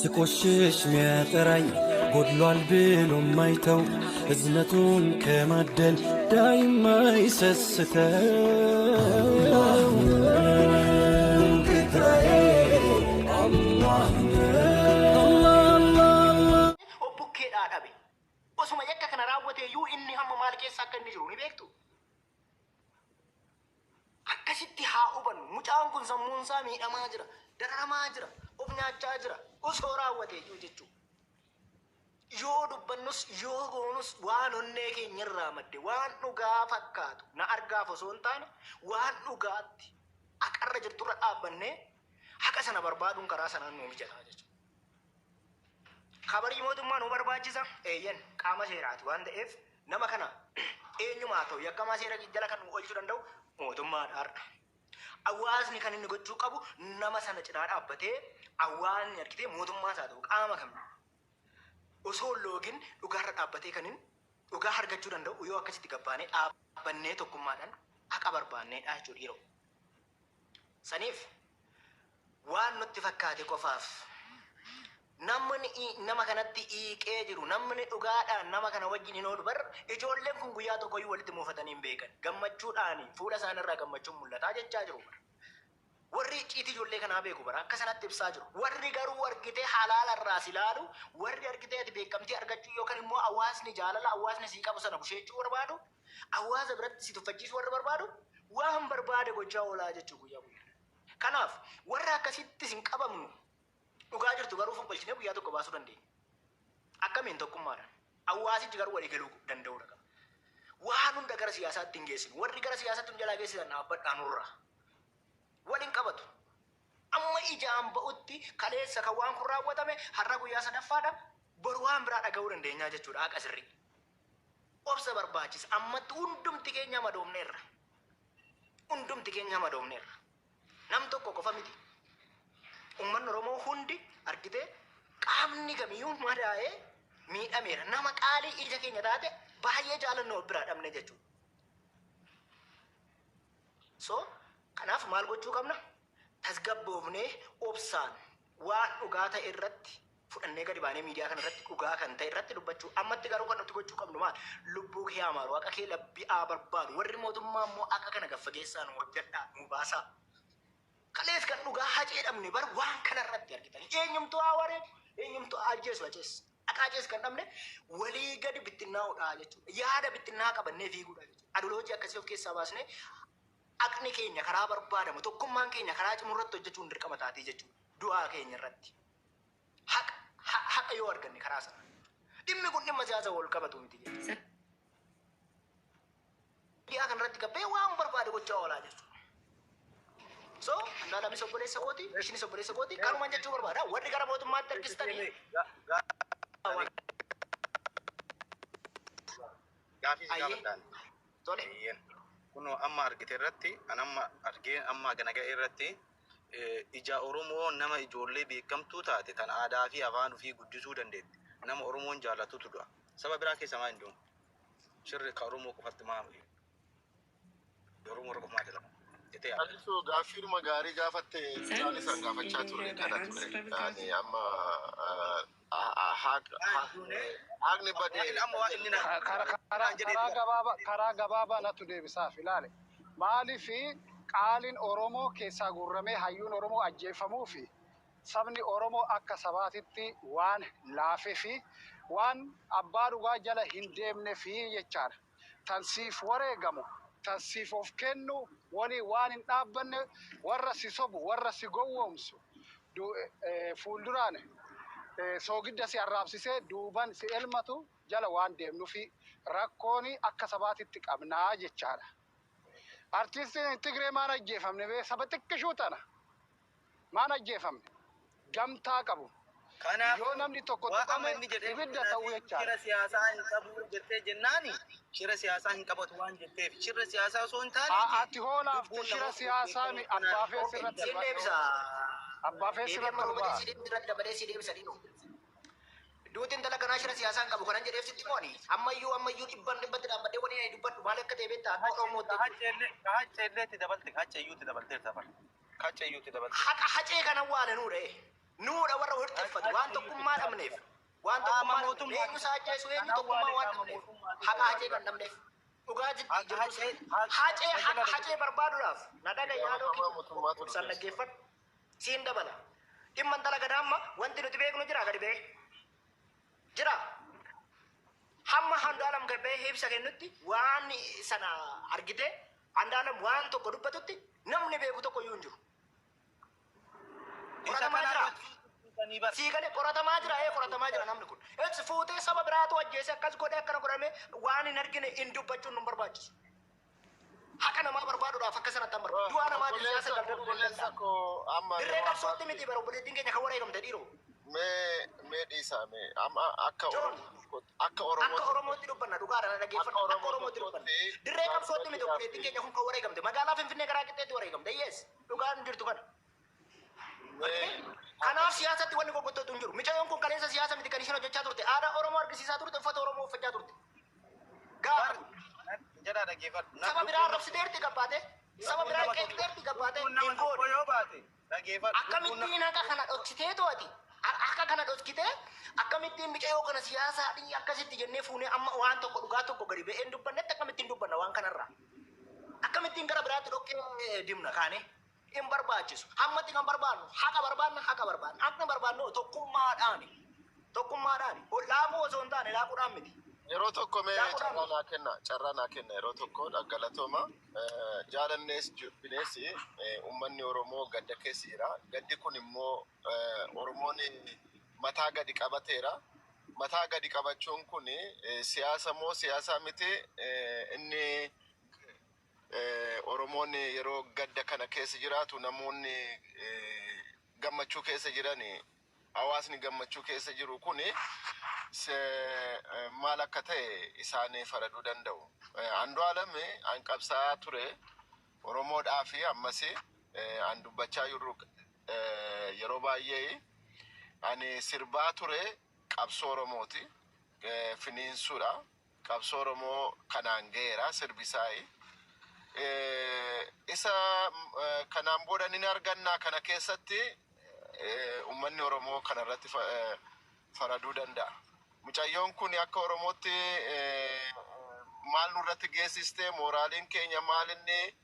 ስቆሽሽ ሚያጠራኝ ጎድሏል ብሎ ማይተው እዝነቱን ከማደል ዳይማ ይሰስተው Of bukkeedhaa dhabe. Osuma yakka kana raawwatee iyyuu inni hamma maal keessa akka inni jiru ni beektu. Akkasitti haa hubannu. Mucaan kun sammuun isaa miidhamaa jira, dararamaa jira, of nyaachaa jira. Osoo raawwatee iyyuu jechuudha. Yoo dubbannus yoo goonus waan onnee keenya irraa madde waan dhugaa fakkaatu na argaaf osoo hin taane waan dhugaatti haqarra jirturra dhaabbannee haqa sana barbaaduun karaa sanaan nuu mijataa jechuudha. Kabarii mootummaa nu barbaachisa? Eeyyen, qaama seeraati waan ta'eef nama kana eenyuma haa ta'u yakkamaa seera jala kan nu oolchuu danda'u mootummaadha har'a. Hawaasni kan inni gochuu qabu nama sana cinaa dhaabbatee hawaasni argitee mootummaas haa ta'u qaama kam osoo hin loogin dhugaarra dhaabbatee kan inni dhugaa argachuu danda'u yoo akkasitti gabbaanee dhaabbannee tokkummaadhaan haqa barbaanneedha jechuudha dhiiroo. Saniif waan nutti fakkaate qofaaf namni nama kanatti hiiqee jiru namni dhugaadhaan nama kana wajjin hin oolu bar ijoolleen kun guyyaa tokkoyyuu walitti muufatanii hin beekan gammachuudhaan fuula isaanirraa gammachuun mul'ataa jechaa jiru bar. Warri icciitii ijoollee kanaa beeku bara akka sanatti ibsaa jiru. Warri garuu argitee halaala irraa si ilaalu, warri argitee ati beekamtii argachuu yookaan immoo hawaasni jaalala hawaasni sii qabu sana busheechuu barbaadu, hawaasa biratti si tuffachiisuu warri barbaadu waan barbaade gochaa oolaa jechuu guyyaa guyyaa. Kanaaf warra akkasittis hin qabamnu dhugaa jirtu garuu fonqolchinee guyyaa tokko baasuu dandeenya. Akkamiin tokkummaadhaan. Hawaasichi garuu walii galuu danda'uudha qaba. Waan hunda gara siyaasaatti hin geessinu. Warri gara siyaasaatti nu jalaa geessisan dhaabbadhaa nurraa. Wal hin qabatu. Amma ijaan ba'utti kaleessa kan waan kun raawwatame har'a guyyaa sadaffaadha. Boru waan biraa dhaga'uu dandeenyaa jechuudha haqa sirrii. Obsa barbaachisa. Ammatti hundumti keenya madoomneerra. Hundumti keenya madoomneerra. Nam tokko qofa miti. Uummanni Oromoo hundi argitee qaamni kamiyyuu madaa'ee miidhameera. Nama qaalii ija keenya taate baay'ee jaalannu of biraa dhabne jechuudha. So kanaaf maal gochuu qabna? Tasgabboofnee obsaan waan dhugaa ta'e irratti fudhannee gadi baanee miidiyaa kana irratti dhugaa kan ta'e irratti dubbachuu. Ammatti garuu kan nuti gochuu qabnu maal? Lubbuu kee haa maaru, haqa kee labbii haa barbaadu. Warri mootummaa immoo haqa kana gad fageessaa nu hojjedhaa, nu baasaa. Kalees kan dhugaa hacee dhabne bar waan kana irratti argitanii. Eenyumtuu haa wareegu, eenyumtuu haa ajjeesu hacees. Haqa hacees kan dhabne walii gadi bittinnaa'uudha jechuudha. Yaada bittinnaa qabannee fiiguudha jechuudha. Aduloojii akkasii of keessaa baasnee haqni keenya karaa barbaadamu, tokkummaan keenya karaa cimu irratti hojjechuun dirqama taatee jechuudha. Du'aa keenya irratti. Haqa, haqa yoo arganne karaa sana. Dhimmi kun dhimma siyaasa wal qabatu miti jechuudha. Miidiyaa kana irratti gabbee waan barbaade gochaa oolaa jechuudha. So, Andu'aalamis obboleessa kooti, ishinis obboleessa kooti, kanumaan jechuu barbaada. Warri gara mootummaatti harkistanii Gaafii si Ayyee. gaafadhaan. Tole. Eeyyeen. Kunoo amma argite irratti an amma argee amma gana ga'e irratti ija Oromoo nama ijoollee beekamtuu taate tan aadaa fi afaan ofii guddisuu dandeette nama Oromoon jaallatutu du'a. Saba biraa keessa maa hin du'u? Shirri ka Oromoo qofatti maa Oromoo irra qofa maa dalagama? Jettee yaadda? Aliso gaaffiidhuma gaarii gaafatte duraanis an gaafachaa ture kana ture. Ani amma haqni bade Amma waa inni Karaa naan jedhee karaa gabaabaa karaa gabaabaa natu deebisaaf ilaale. Maaliif qaaliin Oromoo keessaa guurramee hayyuun Oromoo ajjeefamuu fi sabni Oromoo akka sabaatitti waan laafee fi waan abbaa dhugaa jala hin deemne fi jechaadha. Tan siif wareegamu, tan siif of kennu waliin waan hin dhaabbanne warra si sobu, warra si gowwoomsu fuulduraan soogidda si arraabsisee duuban si elmatu jala waan deemnufi rakkoon akka sabaatitti qabnaa jechaadha. Artiistiin Tigree maan ajjeefamne bee saba xiqqishuu tana maan ajjeefamne gamtaa qabu. Kanaaf Yoo namni tokko waa amma tuqame inni jedhee ibidda ta'uu jechaadha. shira siyaasaa hin qabu jettee jennaani shira siyaasaa hin qabatu waan jetteef shirra siyaasaa osoo hin taane Ati hoolaafte lubbuun shira namoota siyaasaa mi beekamoo abbaa kanaan fee sirratti Siin deebisa. abbaa fee Deebii sirratti amma ol roobate ba'a. si deebisa irratti dabalee si deebisa dhiiroo. Duuti intala kanaa shira siyaasaa hin qabu kanan jedheef sitti mo'ani. Ammayyuu ammayyuu dhibban dhibbatti dhaabbadhee wani ani dubbadhu maal akka ta'e beektaa akka Oromootti jechuudha. Kahacheelleetti dabalte kahacheeyyuutti dabalteerta bara. Kahacheeyyuutti dabalte. Haqa hacee kan awwaale nuudha. Nuudha warra hirxiffatu waan Waan tokkummaa dhabneef. Waan Qaama tokkummaa dhabneef. mootummaa Eenyu isaa ajjeesu eenyu kan tokkummaa awwaale waan qaama dhabneef. mootummaati. Haqa Hacee kan dhabneef. Dhugaa jirtu Hacee Hacee haqa Hacee barbaaduudhaaf na dhaga yaadoo Qaama mootummaatu kiyya. San dhaggeeffadhu. Siin dabala. Dhimma intala gadaamma wanti nuti beeknu jira gadi ba'ee. Jira. Hamma Andu'aalam gad ba'ee ibsa kennutti waan sana argite Andu'aalam waan tokko dubbatutti namni beeku tokko iyyuu hin jiru. Isa Qoratamaa kana jira. dhoksanii bar. Sii galee qoratamaa jira ee qoratamaa jira namni kun. Es fuutee saba biraatu ajjeese akkas godhee akkana godhame waan hin argine hin dubbachuun nu barbaachisu. Haqa namaa barbaaduudhaaf akka sanatti hin barbaadu. Du'a namaa siyaasa Obboleessa daldaluu hin obboleessa danda'amu. koo amma Dirree yeroo qabsootti ammaatti miti bara obboleettiin keenya kan wareegamte dhiiroo. mee dhiisaa mee amma akka Joon. Oromoo akka Oromoo Akka Oromootti dubbanna dhugaadha na dhaggeeffadhu. Akka Akka Oromoo Oromootti dubbanna. tokkootti Dirree qabsootti miti obboleettiin gaaffiidhaaf keenya kun kan wareegamte. Magaalaa Finfinnee karaa qixxeetti wareegamte. Yes dhugaan jirtu kana. mee Kanaaf siyaasatti wanni goggotootu hin jiru. Mucayyoon kun kaleessa siyaasa miti kan isheen hojjechaa turte. Aadaa Oromoo argisiisaa turte, uffata Oromoo uffachaa turte. Bar Gaafa jedhaa dhaggeeffadhu. saba biraa arrabsiteerti gabbaate, saba biraa qeeqxeerti gabbaate Lubbuun nama hin tokko goone. yoo baate dhaggeeffadhu. Akkamittiin haqa kana dhoksitee to'ati? Akka kana dhoksitee akkamittiin mucayyoo kana siyaasaa dhiyya akkasitti jennee fuunee amma waan tokko dhugaa tokko gadi ba'ee hin dubbannetti akkamittiin dubbanna waan kanarraa? Akkamittiin gara biraatti dhoqqee dimna kaane? Hin barbaachisu. Hammatti kan barbaannu haqa barbaanna haqa barbaanna. Haqni barbaannu tokkummaadhaani. Tokkummaadhaani. Laaquu osoo hin taane laaquudhaan miti. Yeroo tokko mee Laaquudhaan carraa miti. naa kenna carraa naa kenna yeroo tokko galatooma jaalannees jibbinees uummanni Oromoo gadda keessa jira. Gaddi kun immoo Oromoon mataa gadi qabateera. Mataa gadi qabachuun kun siyaasa moo siyaasa miti inni Oromoon yeroo gadda kana keessa jiraatu namoonni gammachuu keessa jiran hawaasni gammachuu keessa jiru kun maal akka ta'e isaan faraduu danda'u. Andu'aalam an qabsaa'aa ture Oromoodhaa fi ammas an dubbachaa jiru yeroo baay'ee ani sirbaa ture qabsoo Oromooti. Finiinsuudha. Qabsoo Oromoo kanaan ga'eera sirbisaayi. Isa kanaan booda ni argannaa kana keessatti uummanni Oromoo kanarratti faraduu danda'a. Mucayyoon kun akka Oromootti maal nurratti geessiste mooraaliin keenya maal inni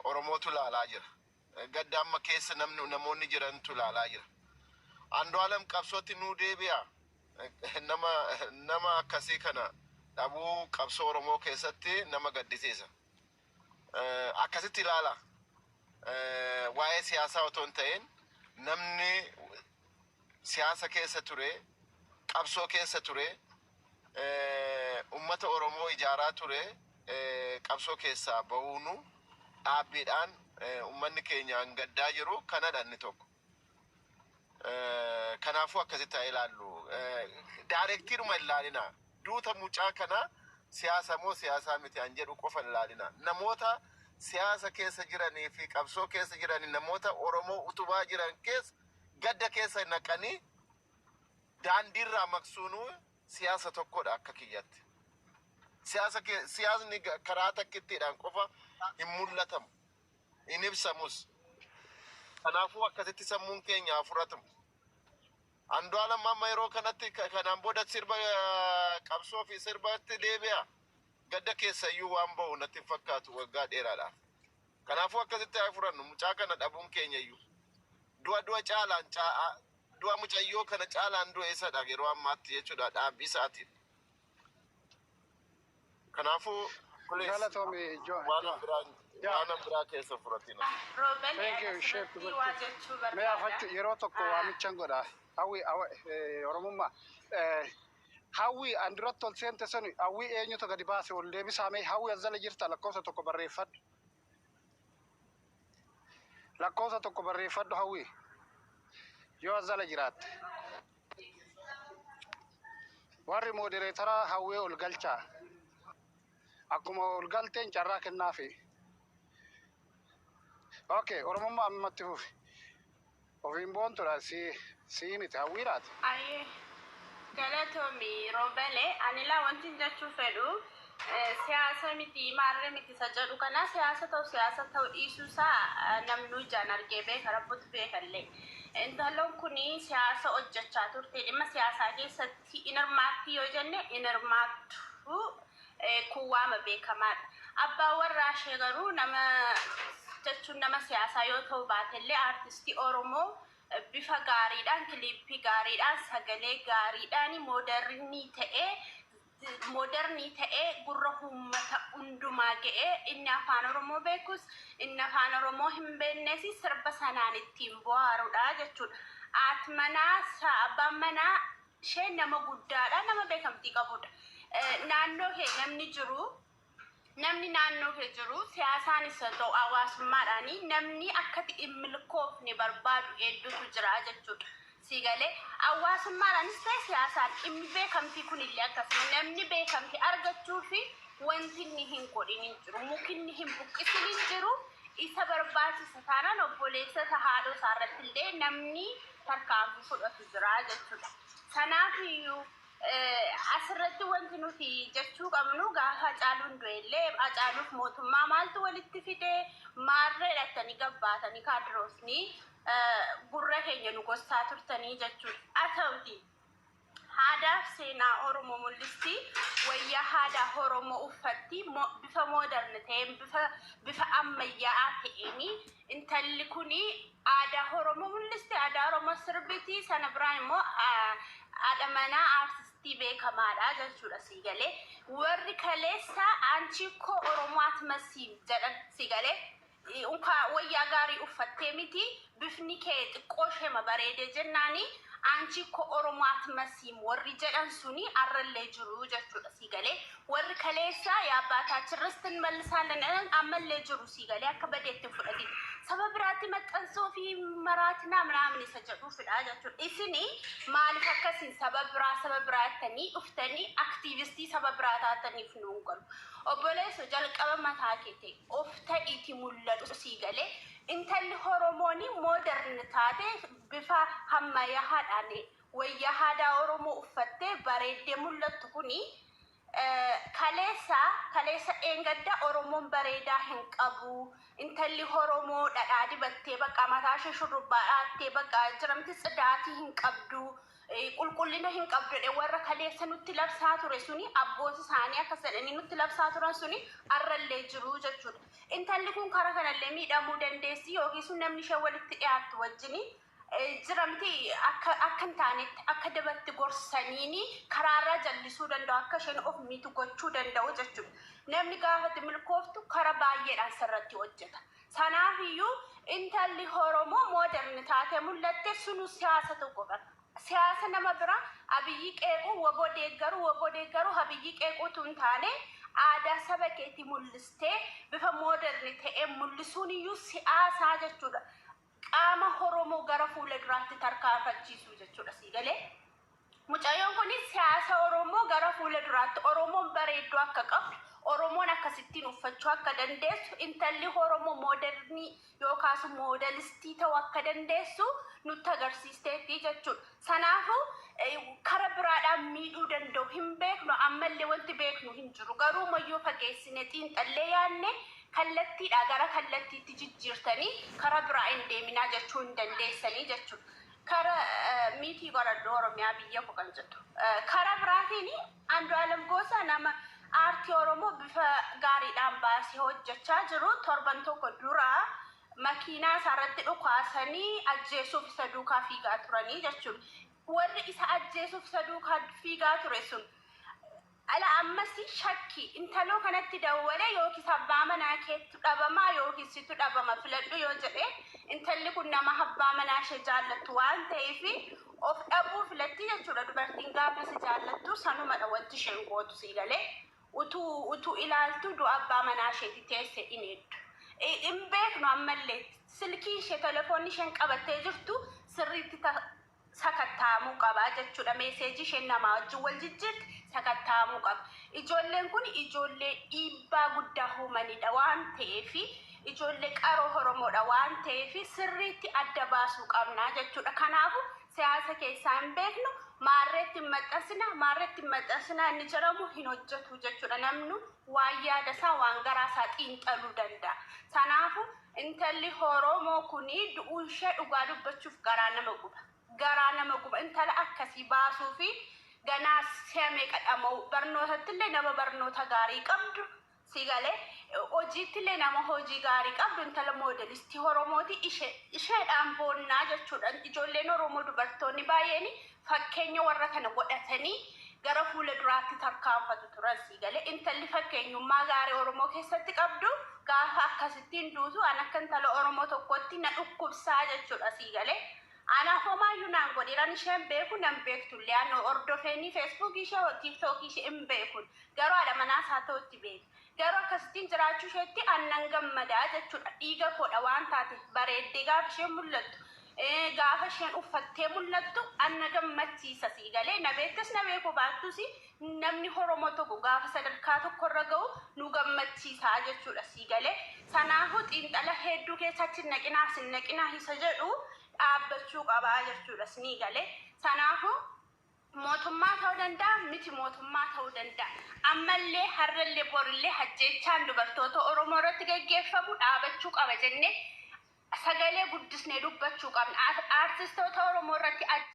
Oromootu ilaalaa jira. Gadda amma keessa namni namoonni jirantu ilaalaa jira. Andu'aalam qabsootti nuu deebi'a. Nama akkasii kana dhabuu qabsoo Oromoo keessatti nama gaddisiisa. Akkasitti ilaala. Waa'ee siyaasaa otoo hin ta'in namni siyaasa keessa ture, qabsoo keessa ture, uummata Oromoo ijaaraa ture, qabsoo keessaa bahuunu dhaabbiidhaan uummanni keenya gaddaa jiru kanadha inni tokko. Kanaafuu akkasitti haa ilaallu. Directiidhuma ilaalina. Duuta mucaa kana siyaasa moo siyaasaa miti an jedhu qofa ilaalina. Namoota siyaasa keessa jiranii fi qabsoo keessa jiranii namoota Oromoo utubaa jiran keessa gadda keessa naqanii daandiirraa maqsuunuu siyaasa tokkodha akka kiyyatti. Siyaasa siyaasni karaa takkittiidhaan qofa hin mul'atamu. Hin ibsamus. Kanaafuu akkasitti sammuun keenya haa fudhatamu. Andu'aalam amma yeroo kanatti kanaan booda sirba qabsoo fi sirbatti deebi'a. Gadda keessa iyyuu waan bahu natti hin fakkaatu waggaa dheeraadhaaf. Kanaafuu akkasitti haa fudhannu mucaa kana dhabuun keenya iyyuu. Du'a caalaan du'a mucayyoo kana caalaan du'a isadha yeroo ammaatti jechuudha dhaabbii isaatiin. Kanaafuu please Galatoomi waan biraa Yaa. waan biraa keessa fudhatina. Roobel Thank you, Sheikh. asirratti waa jechuu Mee barbaada. afatti yeroo tokko waamichan godha. Hawwi Oromummaa. Hawwi an duratti ol seente suni hawwi eenyutu gadi baase ol deebisaa mee hawwi as jala jirta lakkoofsa tokko barreeffadhu. Lakkoofsa tokko barreeffadhu hawwi. Yoo as jala jiraatte. Warri moderatora hawwee ol galchaa. Akkuma ol galteen carraa kennaafi. Okay, Oromummaa ammatti fufi. Ofiin boontudha si miti hawwiidhaati. Ayyee galatoomi Roobele ani laa wanti jechuu fedhu siyaasa miti maarree miti isa jedhu kana siyaasa ta'u siyaasa ta'u dhiisuusaa namnu ijaan argee beeka rabbutu beekallee. Intaloon kun siyaasa hojjechaa turte. Dhimma siyaasaa keessatti in hirmaatti yoo jenne in hirmaattu, kun waama beekamaadha. Abbaan warraa ishee garuu nama jechuun nama siyaasaa yoo ta'u baatellee, aartistii Oromoo bifa gaariidhaan, kiliippii gaariidhaan, sagalee gaariidhaan, modern ta'ee gurra uummata hundumaa ga'ee, inni afaan Oromoo beekus, inni afaan Oromoo hin beeknes sirba sanaan ittiin bohaarudha jechuudha. Haati manaa, abbaan manaa ishee nama guddaadha, nama beekamtii qabudha. Naannoo kee namni jiru, namni naannoo kee jiru, siyaasaan isa ta'u hawaasummaadhaan namni akkati hin milkoofne barbaadu hedduutu jira jechuudha. Si galee? Hawaasummaadhaanis ta'e siyaasaan, dhimmi beekamtii kunillee akkasuma, namni beekamtii argachuu fi wanti inni hin godhin hin jiru, mukinni hin buqqisin hin jiru. Isa barbaachisa taanaan obboleessa haadhoo isaarratti illee namni tarkaanfii fudhatu jira jechuudha. Kanaaf iyyuu asirratti wanti nuti jechuu qabnu, gaafa Hacaaluun du'ellee Hacaaluuf mootummaa maaltu walitti fide, maarree hidhattanii gabbaatanii kaadiroosni gurra keenya nu gossaa turtanii jechuudha. Haa ta'uti, aadaaf seenaa Oromoo mul'isti. Wayyaa aadaa Oromoo uffatti, bifa modern ta'een, bifa ammayyaa'aa ta'een intalli kuni aadaa Oromoo mul'isti. Aadaa Oromoo sirbiti. Sana biraan immoo haadha manaa aartistii beekamaadha jechuudha, si galee. Warri kaleessa "አንቺ እኮ ኦሮሞ አትመስይም" jedhan, si galee, unka wayyaa gaarii uffattee miti, bifni kee xiqqoo isheema bareede jennaani "አንቺ እኮ ኦሮሞ አትመስይም" warri jedhan suni arrallee jiru jechuudha, si galee. Warri kaleessa "የአባታችን ርስት እንመልሳለን" ammallee jiru, si galee? Akka badeetti hin fudhatin. Saba biraatti maxxansuu fi maraatinaa ምናምን isa jedhuufidha jechuudha. Isini maaliif akkasiin saba biraa jettanii dhuftanii aktiivistii saba biraa taataniif nuun galu? Obboleesso, jalqaba mataa kee ta'e of ta'iiti mul'adhu, sii galee? Intalli Oromoon modern taate, bifa ammayyaadhaan wayyaa aadaa Oromoo uffattee bareeddee mul'attu kuni, kaleessa dheengadda Oromoon bareedaa hin qabu. Intalli Oromoo dhadhaa dibattee, bakka mataa ishee shurrubbaa dhaattee, bakka jiramti tsidaatii hin qabdu. Qulqullina hin qabdu jedhee warra kaleessa nutti labsaa ture suni, abbooti isaanii akka jedhanii nutti labsaa turan suni arrallee jiru jechuudha. Intalli kun karaa kanallee miidhamuu dandeessi, yookiis namni ishee walitti dhiyaattu wajjini jira miti, akka hin taanetti akka dabatti gorsaniini karaarraa jallisuu danda'u, akka isheen of miitu gochuu danda'u jechuudha. Namni gaafatti milkooftu karaa baay'eedhaan sirratti hojjeta. Sanaafiyyuu intalli Oromoo modern taatee mul'atte sunu siyaasa tokko qaba. Siyaasa nama bira Abiyyi qeequu, WBO deeggaruu, WBO deeggaruu, Abiyyi qeequutu hin taane, aadaa saba keetii mul'istee bifa modern ta'ee mul'isuun iyyuu siyaasaa jechuudha. Qaama Oromoo gara fuula duraatti tarkaanfachiisuu jechuudha, sii galee? Mucayyoon kun siyaasa Oromoo gara fuula duraatti, Oromoon bareedduu akka qabdu, Oromoon akkasittiin uffachuu akka dandeessu, intalli Oromoo modern yookaas moodelistii ta'uu akka dandeessu nutti agarsiisteetti jechuudha. Sanaafuu kara biraadhaan miidhuu danda'u hin beeknu, ammallee wanti beeknu hin jiru. Garuu mayyoo fageessine xiinxallee yaadne, kallattiidhaa gara kallattiitti jijjiirtanii kara biraa hin deeminaa jechuu hin dandeessanii jechuudha. Kara miitii qoradhu Oromiyaa biyya koo kan jettu. Kara biraatiin Andu'aalem Gosa, nama aartii Oromoo bifa gaariidhaan baasee hojjechaa jiru, torban tokko dura makiinaa isaarratti dhukaasanii ajjeesuuf isa duukaa fiigaa turanii jechuudha. Warri isa ajjeesuuf isa duukaa fiigaa ture sun ala ammas shakki intaloo kanatti dawwalee, yookiis abbaa manaa keettu dhabamaa yookiis situ dhabama, filadhu yoo jedhe, intalli kun nama abbaa manaa ishee jaallattu waan ta'eef of dhabuu filatti jechuudha. Dubartiin gaafa si jaallattu sanumadha wanti isheen gootu, si galee? Utuu ilaaltu du'a abbaa manaa isheetti teesse in heeddu. Hin beeknu, ammallee silkii ishee, telefoonni isheen qabattee jirtu sirriitti sakattaamuu qaba jechuudha. Meeseejii isheen namaa wajjin wal jijjiirti sakattaamuu qaba. Ijoolleen kun ijoollee dhiibbaa guddaa uumanidha waan ta'eef, ijoollee qaroo Oromoodha waan ta'eef, sirriitti adda baasuu qabna jechuudha. Kanaafuu siyaasa keessaa hin beeknu, maarreetti hin maxxansina, maarreetti hin maxxansina inni jedhamu hin hojjetu jechuudha. Namni waan yaada isaa, waan garaa isaa xiinxaluu danda'a. Kanaafuu Intalli Oromoo kuni du'uun ishee dhugaa dubbachuuf garaa nama guba. Garaa nama guba. Intala akkasii baasuu fi ganaa si'a meeqa dhama'u, barnootatti illee nama barnoota gaarii qabdu, si galee, hojiitti illee nama hojii gaarii qabdu, intala moodelistii Oromooti. Isheedhaan boonnaa jechuudha. Ijoolleen Oromoo dubartoonni baay'een fakkeenya warra kana godhatanii gara fuula duraatti tarkaanfatu turan, si galee. Intalli fakkeenyummaa gaarii Oromoo keessatti qabdu gaafa akkasittiin duutu an akka intala Oromoo tokkotti na dhukkubsaa jechuudha, si galee. Anaaf homaayyuu naan godhiran isheen beeku nan beektullee, ani hordofeenii Feesbuukii ishee, Tiiktookii ishee hin beekun, garuu haadha manaas haa ta'utti beeka. Garuu akkasittiin jiraachuu isheetti annan gammadaa jechuudha. Dhiiga koodha waan taateef bareeddee gaafa isheen mul'attu, gaafa isheen uffattee mul'attu anna gammachiisa, sii galee. Na beektas na beeku baattus, namni Oromoo tokko gaafa sadarkaa tokkorra ga'u nu gammachiisaa jechuudha, sii galee. Sanaafuu xiinxala hedduu keessatti naqinaa sin naqinaa isa jedhu dhaabbachuu qabaa jechuudha, sinii galee. Sanaafuu mootummaa ta'uu danda'a, miti mootummaa ta'uu danda'a. Ammallee, har'allee, borillee hajjeechaan dubartoota Oromoo irratti gaggeeffamu dhaabachuu qaba jennee sagalee guddisnee dubbachuu qabna. Aartistoota Oromoo irratti